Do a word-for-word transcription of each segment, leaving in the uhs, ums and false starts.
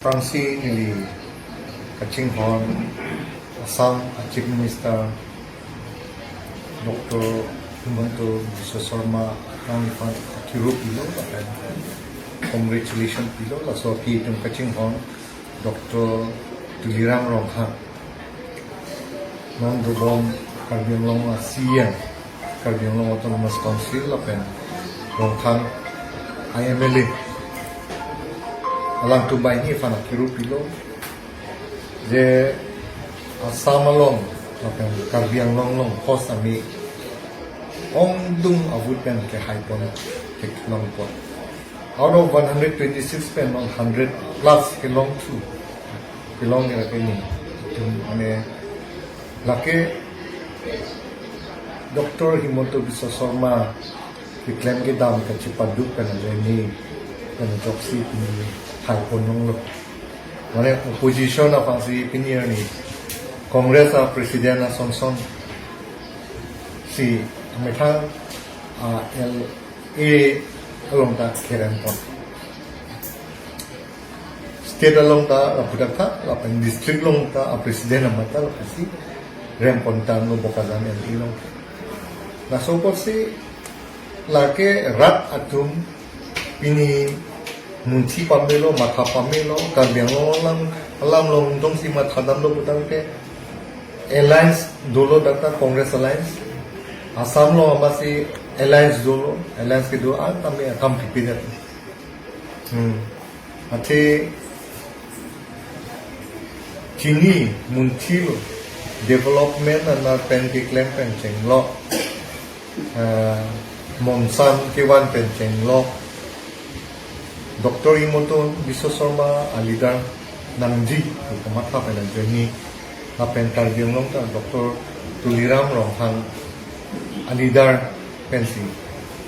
Aphrangsi neli kachinghon Assam a Chief Minister Doctor Himanta Biswa Sarma alangphan akhiru pilo lapen congratulation pilo, laso aphi itum kachinghon Doctor Tuliram Ronghang. Non dobom Karbi Anglong a C E M, Karbi Anglong Autonomous Council lapen Ronghang a M L A. Alangtum banghini aphan akhiru pilo. Je Assam along lapen Karbi Anglong along kosami ongdung a vote pen kehaipon, kelongpon. Out of one hundred twenty-six pen non hundred plus kelongthu. Kelong ke lake ni. Itum mane lake Doctor Himanta Biswa Sarma keklem kedam kachepaduk pen ajoine pen ajoksi pini haipon longlo. Mane opposition aphansi pini arni Congress a president ason son si amethang a L A along ta kerempon. State along ta lapu dak tha, lapen district along ta a president amat ta lapusi rempon tanglo Bokajan L A along. Laso apotsi lake rat atum pini munthi pamelo, matha pamelo, Karbi Anglong alam, alam along jongsi matha damlo putangte alliance dolo, dak ta Congress alliance. Assam along amatsi alliance dolo, alliance kedo an tame akam pipedet. Hmm. Athe chini munthilo, development aner pen keklem pen chenglo, eh, monsan kevan pen chenglo, Doctor Himanta Biswa Sarma a leader nangji pu kamatha pen ajoine lapen Karbi Anglong ta Doctor Tuliram Ronghang a leader pensi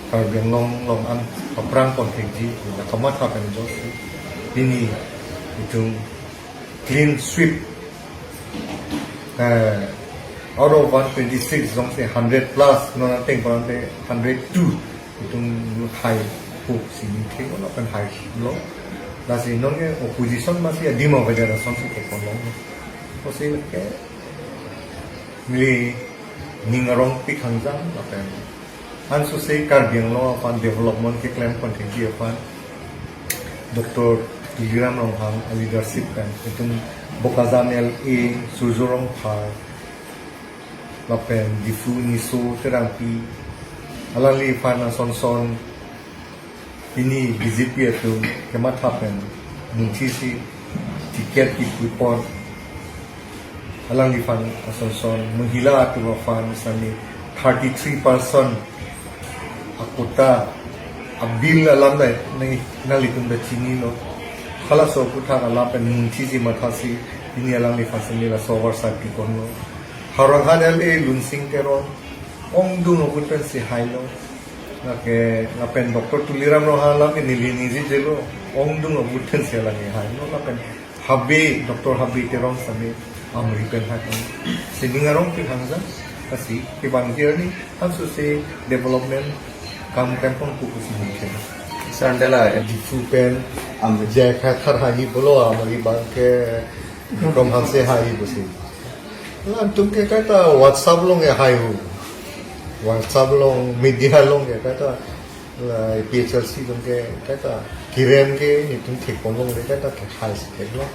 Karbi Anglong along an aphrang pon thekji pu kamatha pen ajoksi pini itum clean sweep, eh, out of one twenty-six jongsi hundred plus, non ateng parante hundred two itum haipo si ningthek lo lapen hailo. Lasi non ke opposition amatsi adim avajar asonsi kepon longlo. Kosi ke neli ning arongpik hangjang lapen ansose Karbi Anglong aphan development keklem pon thekji aphan Doctor Tuliram Ronghang a leadership pen itum Bokajan L A, Surjya Rongphar, lapen Diphu Niso Terangpi, alangliphan ason son pini B J P atum kematha pen munthisi ticket kipuipon, alangliphan ason son, mahila atum aphan sani thirty-three percent akota a bill alam dai nai nanglitum ta chinilo. Halaso aputhak alam pen munthisi mathasi pini alangliphan sani laso avarsai piponlo. Howraghat L A Lunsing Teron ongdung a vote pensi hailo. Lake lapen Doctor Tuliram Ronghang alam ke neli ningje jelo, ongdung a vote pensi alang hailo, lapen Habe, Doctor Habe Teron sami amri pen hailo. Si ning arongpik hangjang, lasi kevang arni ansose development kam klempon pusi ningje. Sandela Diphu pen am je kha thar hahi pulo, amri abang ke Bikram Hanse hahi pusi. Latum ke kaita WhatsApp along ke haihu. WhatsApp along, media along ke kaita la A P H L C along ke kaita kerem ke netum thekpon longle, kaita kehaisi theklo.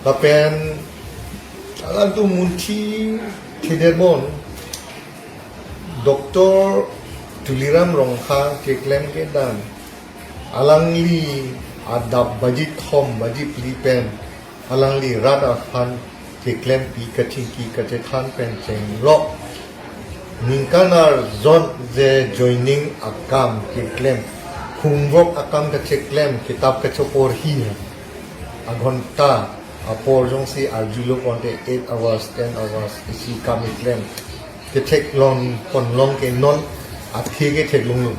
Lapen latum munthi thedetbom, Doctor Tuliram Ronghang keklem kedam, alangli adap baji thom baji phli pen alangli rat aphan keklempi kachingki kachethan pen chenglo. Ningkan arjon je joining akam keklem, homework akam kacheklem, kitap kacheporhi aghonta apor jongsi arjulo pon te eight hours, ten hours isi kam keklem, ketheklong ponlong ke non athe ketheklonglo.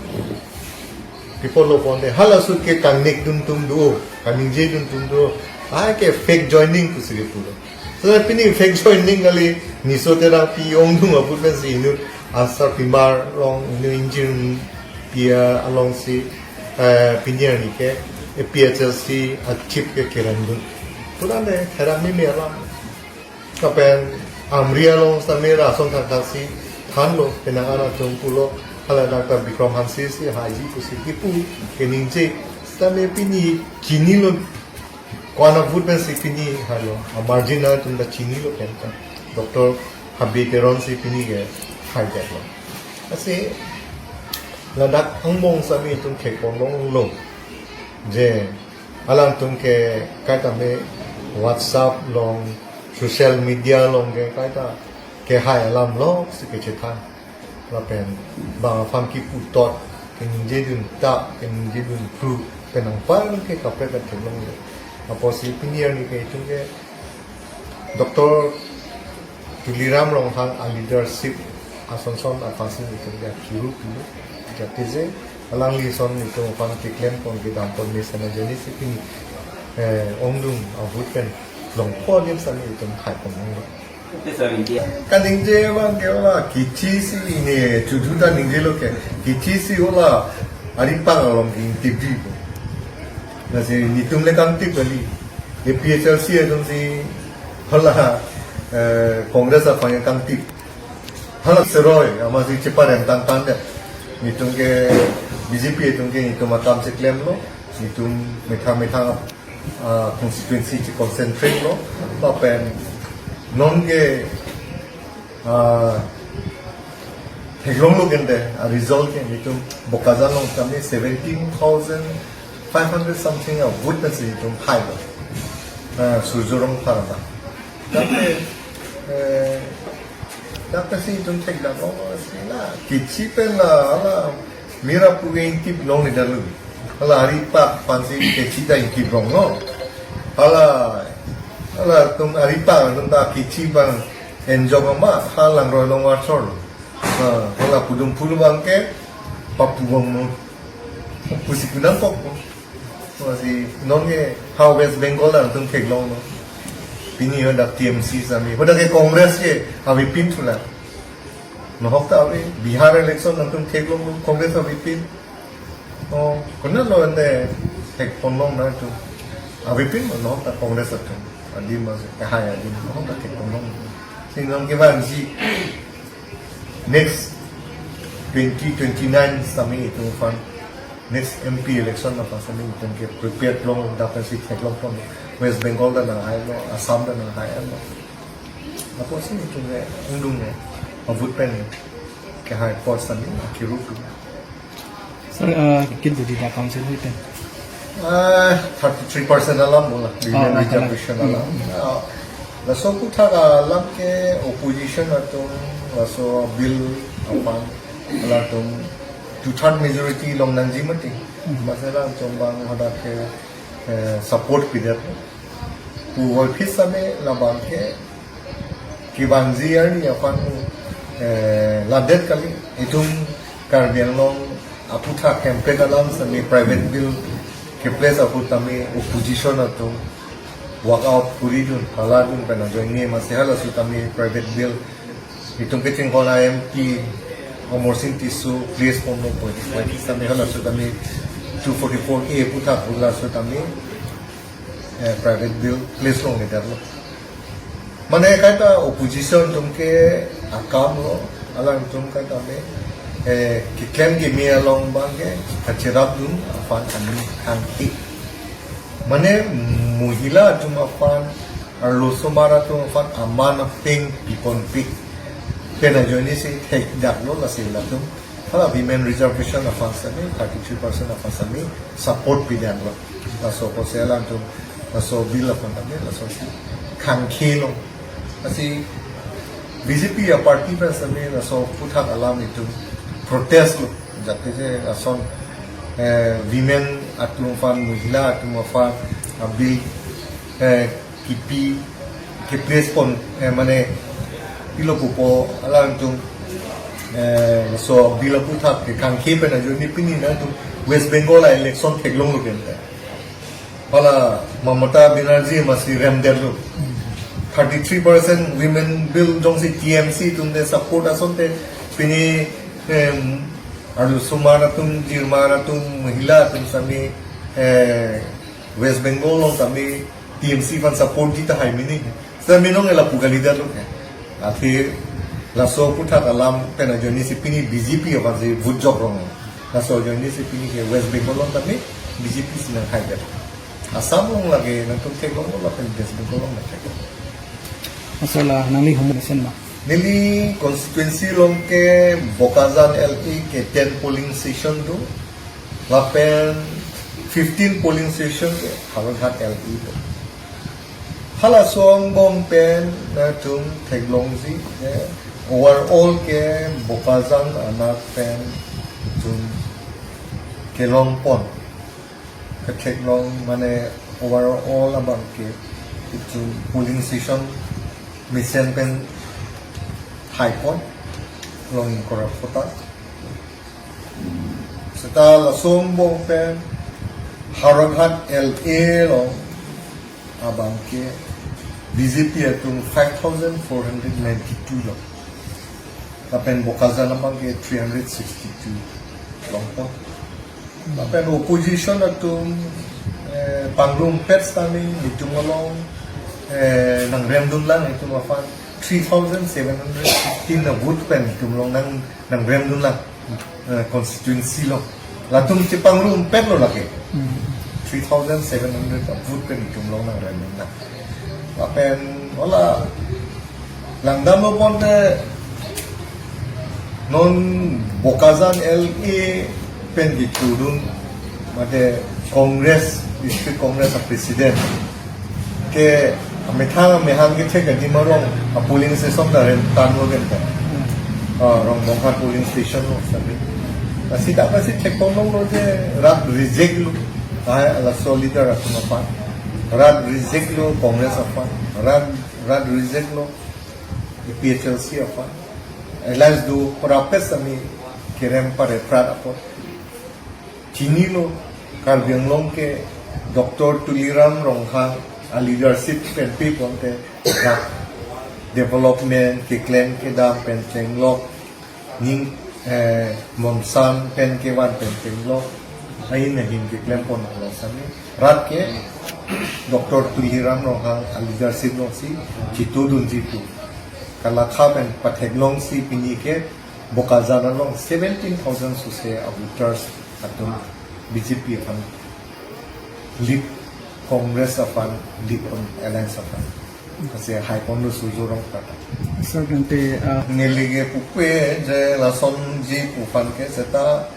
People lo pon te hala sut ke kangnek dun tum do, kaningje dun tum do, ai ke fake joining pusi kepulo. So pini fake joining kali, Niso Terangpi ongdung a vote pensi inut Asar Pimar along, inut Ingjirpi alongsi, eh, pini arni ke A P H L C a-chief ke kerem dun. Pura ne kerem ni alam. Lapen Amri along sitame rason thakthak si thanlo, penang an atum pulo, hala Doctor Bikram Hanse si haiji pusi kipu keningje, sitame pini chinilo, ko-an a-vote pensi pini hailo, a-margin atum ta chinilo pen ta. Doctor Habe Teron si pini ke haidetlo. Lasi ladak angbong sitame itum thekponlonglo je alangtum ke kaita me WhatsApp along, social media along ke kaita kehai alam lok si kechethan. Lapen bang aphan kiputot, keningje dun ta, keningje dun phru, penang par ke kaprek athenglonglo. Apotsi pini arni ke itum ke Doctor Tuliram Ronghang a-leadership asonson aphansi itum ke akiru pilu. Jatije alangli ason itum aphan keklempon kedam ponme sana jani si pini, eh, ongdung a-vote pen longpo lim sitame itum khaiponlonglo. Kaningje abang ke ola kithi si ne chudu ta ningjelo ke. Kithi si ola aripang along ke ingtip di ko. Lasi nitum le kangtip kali. A P H L C atum si hala, eh, Congress aphan kangtip. Hala seroi, amatsi cheparem tangtang det. Nitum ke B J P atum ke nitum akam si klemlo. Nitum methang methang, ah, constituency si concentrate lo. Lapen non ke, ah, theklonglo kente, ah, result ke nitum Bokajan along kami seventeen thousand five hundred something a-vote pensi nitum hailo. Ah, Surjya Rongphar ta. Tapi, eh, tapi si itum thekdam, oh, sila kithi pen la, ala mira pu ke ingtip longledetlo. Hala aripang aphansi kithi ta ingtip longlo. Hala, hala atum aripang atum ta kithi abang enjok ma, ha langroi along archor. Ha, hala pudum phulu abang ke papu abang mo. Pusi kunang kok mo. Lasi non ke ha West Bengal ta itum theklonglo. Pini hadak T M C sitame, hadak ke Congress ke avepin thula. Nohok ta ave, Bihar election itum theklonglo, Congress avepin. Oh, konatlo ante thekponlong nangtum. Avepin mo nohok ta Congress atum. Adim mas kahai adim nohok ta thekponlong. Si non kevangji next twenty twenty-nine sitame itum aphan, next M P election aphan sitame itum ke prepared long, dak pensi theklongpon. West Bengal ta nanghailo, Assam ta nanghailo. Apotsi itum ke ongdung ke a-vote pen kehai apot sitame akiru pu. Sir, uh, kidudi da council hoi pen? Ah, thirty-three percent alam mo la, women, oh, reservation alam. Hmm. Ah, laso aputhak alam ke opposition atum laso bill aphan, alangtum two-third majority long nangji mati. Hmm. Masi alangtum abang hadak ke, eh, support pidet. Puvoiphit sitame labang ke kevangji arni aphan, eh, ladet kali. Itum Karbi Anglong aputhak campaign alam sitame private bill ke-place ahut tame opposition atum walk out kori dun, hala dun pen ajoine masi hala sitame private bill itum kachinghon a-M P Amarsing Tisso place ponlo poi, poi sitame hala sitame two forty-four A aputhak hala sitame, eh, private bill place longledetlo. Mane kaita opposition atum ke akam lo, alangtum kaita me, eh, keklem keme along abang ke kacherap dun aphan kami kangki. Mane mohila atum aphan, arlosomar atum aphan aman apeng piponpik pen ajoine si thekdaklo, lasi latum hala women reservation aphan sitame, thirty-three percent aphan sitame support pidetlo. Laso apotsi alangtum laso bill aphan sitame laso si khangkhelo. Lasi B J P a-party pen sitame laso aputhak alam itum protest lo. Jatije lason, eh, women atum aphan, mohila atum aphan a-bill, eh, kipi, ke-place pon, eh, mane pilo pupo alangtum, eh, laso bill aputhak ke khangkhe pen ajoine pini nangtum West Bengal a-election theklonglo kente. Hala Mamata Banerjee masi remdetlo. Thirty-three percent women bill jongsi T M C atum te support asonte pini, em, arlosomar atum, jirmar atum, mohila atum sitame Eh, West Bengal along tame T M C aphan support ji tahai mini. Seta minong ela pu kalidet lo ke. Athe laso aputhak alam pen ajoine si pini B J P aphansi vote jok rong. Laso ajoine si pini ke West Bengal along tame B J P si nanghaidet. Assam along lake nangtum theklong lo lapen West Bengal along nangtheklong. Masola nangli home sen ma. Neli constituency along ke Bokajan L A ke ten polling station do. Lapen fifteen polling station ke Howraghat L A do. Halaso angbong pen nangtum theklongji, eh, overall ke Bokajan anak pen itum kelongpon. Ketheklong mane overall abang ke itum polling station mesen pen haipon long ingkoi ra phota. Seta laso angbong pen Howraghat L A along abang ke B J P atum five thousand four hundred ninety-two lo. Lapen Bokajan abang ke three hundred sixty-two longpon. Lapen opposition atum, eh, pangrumpet sitame itum along, eh, nangremdunlang itum aphan three thousand seven hundred fifteen a vote pen itum along nang nangremdunlang, eh, constituency along. Latum chepangrumpet lo lake. Hmm. Three thousand seven hundred a vote pen itum along nangremdunlang. Lapen hala langdamlo ponte non Bokajan L A pen kethudun mate Congress, District Congress a President ke amethang amehang kethek adim arong a polling station ta rem tan lo den ta. Ah, Rongbonghat polling station lo sabi. Lasi dak lasi theklong lo je rat reject lo. Ah, laso leader atum aphan. Rat reject lo Congress aphan. Rat, rat reject lo A P H L C aphan. Alliance do porapes ami kerem pare prat apot. Chinilo Karbi Anglong ke Doctor Tuliram Ronghang a leadership pen pi ponte dak development keklem kedam pen chenglok ning, eh, monsan pen kevan pen chenglok ahin ahin keklem pon ala sami rat ke Doctor Tuliram Ronghang a leadership alongsi chitudunji pu kalakha pen patheklongsi pini ke Bokajan along seventeen thousand sose a voters atum B J P aphan lead, Congress aphan lead on alliance aphan. Kasi haiponlo sujurong kata. Sir, kante, ah, neli ke pupe je lasonji pu aphan ke seta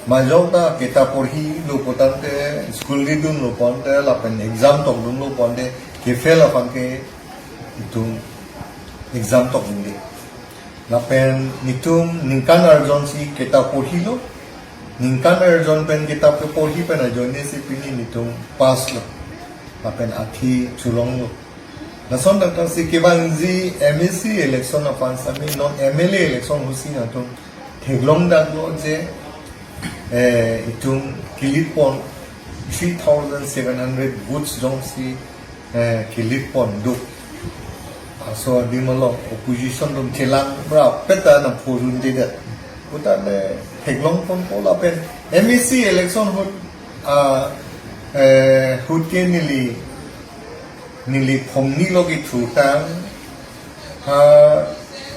majok ta kita porhi lo potangte school ridun lo ponte lapen exam tokdun lo ponte ke fail aphan ke itum exam tokdunde. Lapen netum ningkan arjon si kita porhilo. Ningkan arjon pen kita porhi pen ajoine si pini netum pass lo. Lapen athi chulonglo. Lason tangtang si kevangji M A C election aphan sami non M L A election ahutsi nangtum theklong daklo je, eh, itum ke-lead pon three thousand seven hundred votes jongsi, eh, ke-lead pon do. Laso adim along opposition atum chelang bra peta nangphurundedet. Puta le theklong ponpo lapen M A C election ahut, ah, eh, ahut ke neli neli phongni lo kethutang ha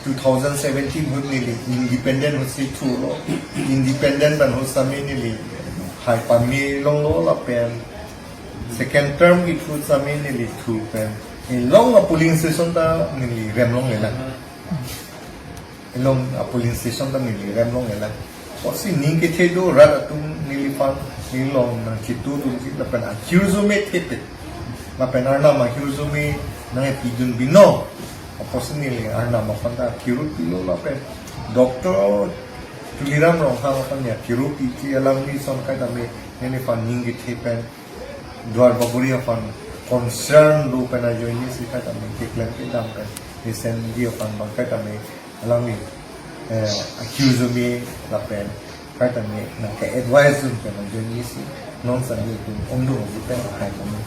two thousand seventeen ahut neli independent ahutsi thulo. Independent pen ahut sami neli hai pame longlo lapen second term kethu sami neli thu pen elong a polling station ta neli remlonglelang. Elong a polling station ta neli remlonglelang. Apotsi ning kethe do rat atum neliphan, nelilong nangchitudunji lapen akirjume thepi. Lapen Arnam akirjume nangpidun binong. Apotsi neli Arnam aphan ta kiru pilo lapen Doctor Tuliram Ronghang aphan ya kiru piji alangli ason kaitame neliphan ning kethe pen Duar Bagori aphan concern do pen ajoine si kaitame keklem kedam pen mesen di aphan bang kaitame alangli, eh, akirjume lapen kaitame nangke-advise dun pen ajoine si non sami itum ongdung aji pen hai kami.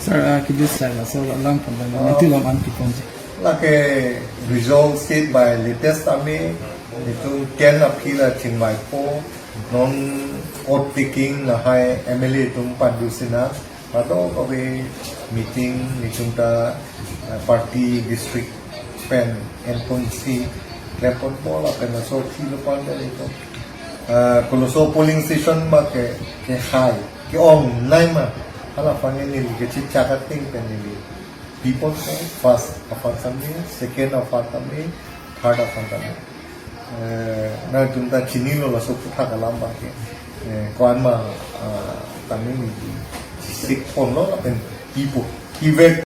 Sir, ah, kidis sai laso alang pen bang, ah, niti lam an kiponji. Lake result sheet by latest ami itum ten aphi la chingvaipo. Non oath taking lahai M L A atum padu sina, padokave meeting nelitum ta, eh, party district pen enpon si klempon po lapen laso thilo pan de ito. Eh, koloso polling station ma ke, kehai, ke-ong nai ma, hala aphan neli kechechak ating pen neli pipo, first aphan tame, second aphan tame, third aphan tame. Eh, nangtum ta chinilo laso aphuthak alam abang ke. Eh, ko-an ma, ah, tame neli sik ponlo lapen pipo. Pivek